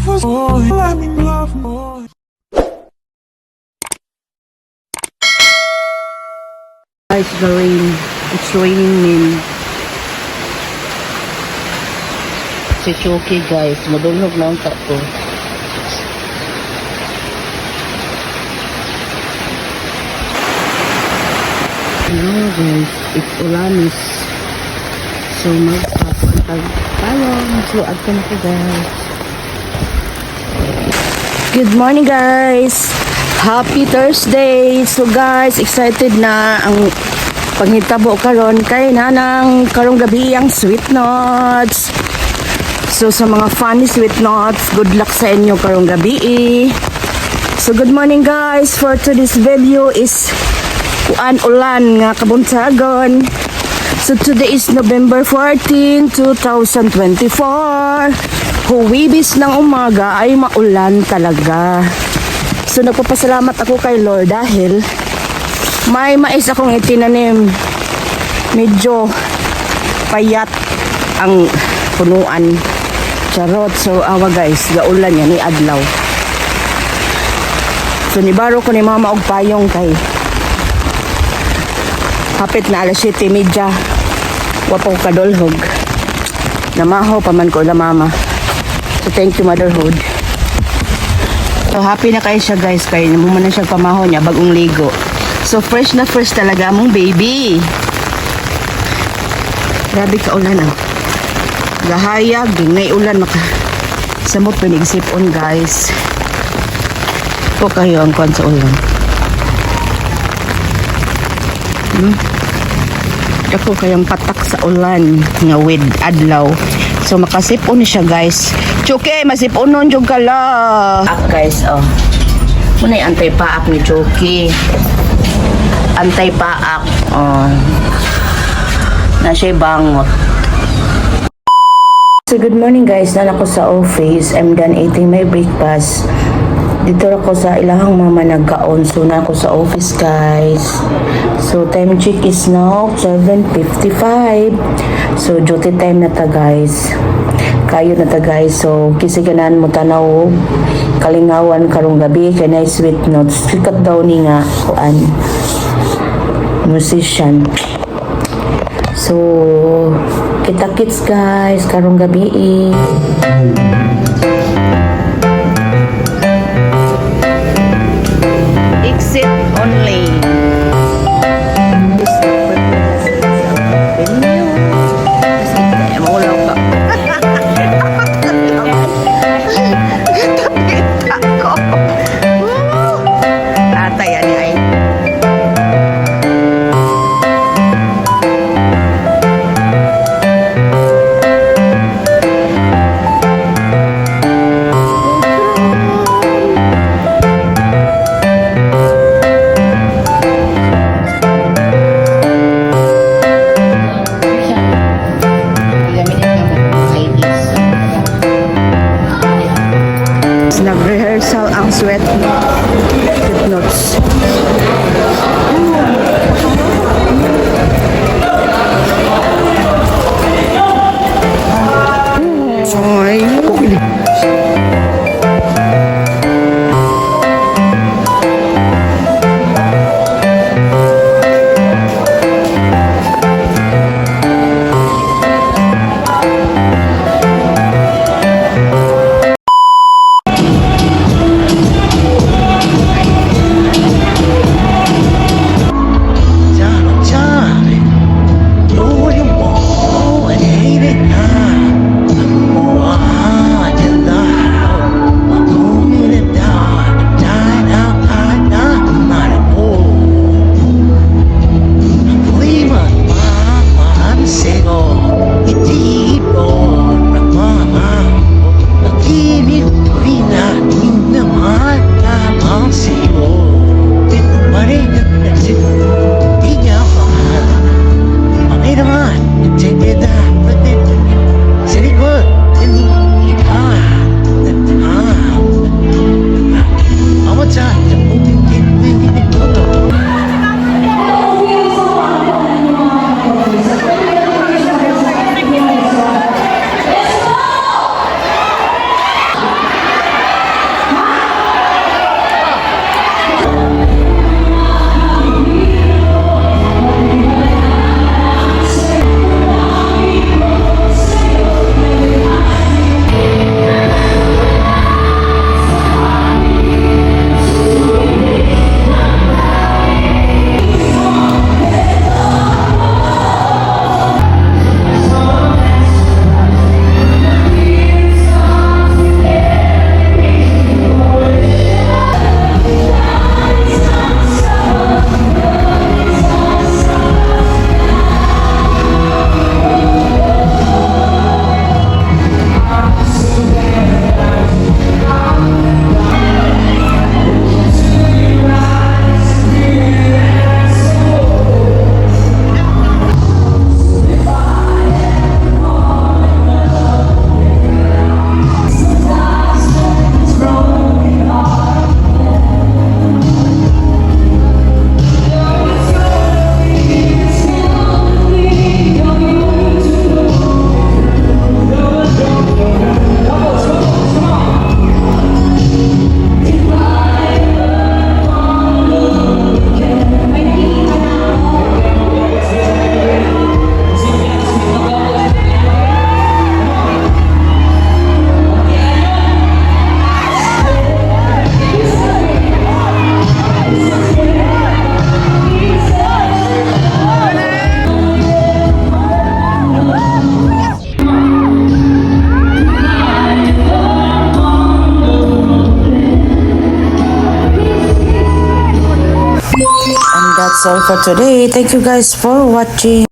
Let me love more. Guys, the rain. It's raining, man. Si Chucky, guys. Madulog na ang ko. Hello, guys. It's Ulanis. So, magpapantag-talong. So, adto na ko, guys. Good morning, guys! Happy Thursday! So guys, excited na ang panghitabo karon kay nanang karong gabi ang Sweet Notes. So sa mga funny Sweet Notes, good luck sa inyo karong gabi. So good morning, guys. For today's video is kuan, ulan nga kabuntagon. So today is November 14, 2024. Huwebes ng umaga ay maulan talaga. So nagpapasalamat ako kay Lord dahil may mais akong itinanim. Medyo payat ang punuan. Charot. So awa, guys, gaulan yan ni adlaw. So nibaro ko ni mama og payong kay hapit na alas 7:30. Wa pa ko kadulhog. Namaho pa man ko ila mama. So thank you, motherhood. So happy na kayo siya, guys, kay mo man na siya pamaho niya bagong ligo. So fresh na fresh talaga among baby. Grabe ka ulan ah. Gahayag, ngay ulan maka samot pinigsip-on, guys. Po kayo ang kwan sa ulan. Ako kayong patak sa ulan nga with adlaw. So makasipon siya, guys. Chuki, masiponon jud ka la. Ah, guys, oh. Muna yung antay paak ni Chuki. Antay paak. Oh. Na siya bangot. So good morning, guys, nana ko sa office. I'm done eating my breakfast. Dito ako sa ilahang mama nagkaon. So na ako sa office, guys. So time check is now 7:55. So duty time na ta, guys. Kayo na ta, guys. So kasi ganan mo tanaw kalingawan karong gabi kay na Sweet Notes. Sikat daw ni nga kuan musician. So, kita kits, guys, karong gabi eh. Exit only. Maulaw ka. Kita ko. Atay, ani ay. Nag-rehearsal ang Sweet Notes. Ay. That's all for today. Thank you guys for watching.